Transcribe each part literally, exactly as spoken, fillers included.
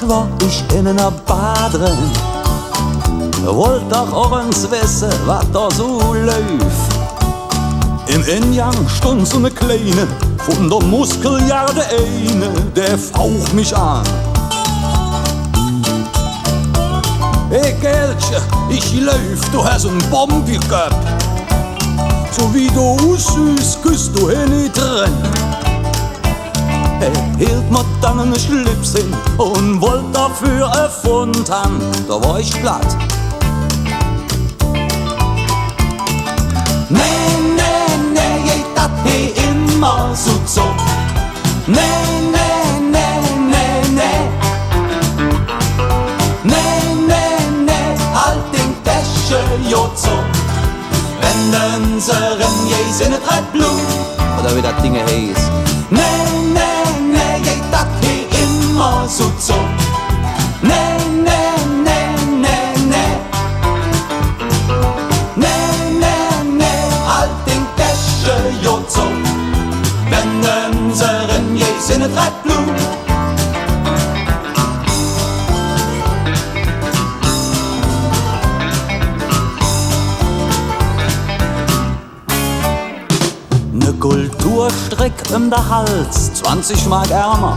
Wor ich en ener Bar dren, wollt doch och ens wesse, wat do su läuf. Em Engang stundt su ne Kleine, vun der Muskelgarde eine, dä fauch mich aan. Hey Gäälche, ich gläuv, do häs en Bomb geköpp. Su wie do ussühs, küss do hee nit dren. Hä hillt mer dann ene Schlips hin un wollt doför e Pfund han, do wor ich platt. Nä, nä, nä, geiht dat hee immer su zo. Nä, nä, nä, nä, nä. Nä, nä, nä, halt ding Täsche jo zo. Wenn de Unse geis, sin et Red Blue. Oder wie dat Ding heiß. Nä, nä, nä, geiht dat hee immer su zo. Nä, nä, nä, nä, nä. Nä, nä, nä, halt ding Täsche jo zo. Wenn de Unse geis, sin et Red Blue. Ne Kulturstrick öm der Hals, zwanzig Mark Ärmer.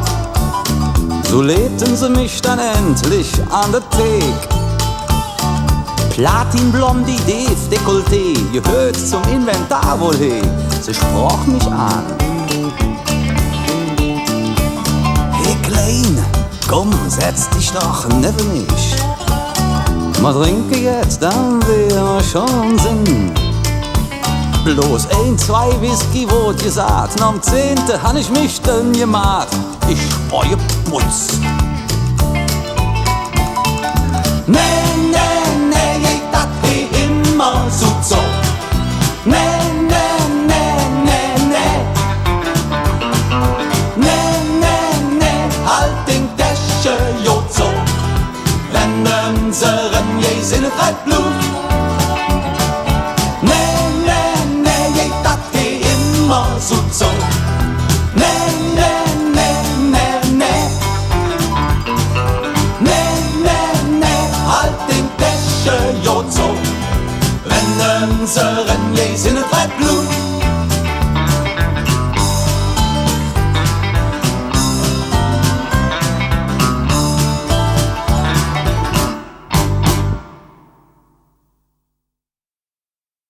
Su leete se mich dann endlich an der Thek. Platin-Blondie, deef Dekolleté, gehööt zom Inventar wall hee. Se sproch mich aan. Hey Klein, kumm, setz dich doch nevven mich. Mer drinke jetz, dann wor schon Sinn. Bloß ein, zwei Whisky woodt gesaht, nohm zehnte han ich mich dann gemaht. Ich speue Putz. Nä, nä, nä, geiht dat hee immer su zo. Nä, nä, nä, nä, nä. Nä, nä, nä, halt ding Täsche jo zo. Wenn de Unse geis, sin et Red Blue. Nä, nä, nä, geiht dat hee immer su zo. Nä, nä, nä, nä, nä. Nä, nä, nä, halt ding Täsche jo zo. Wenn de Unse geis, sin et Red Blue.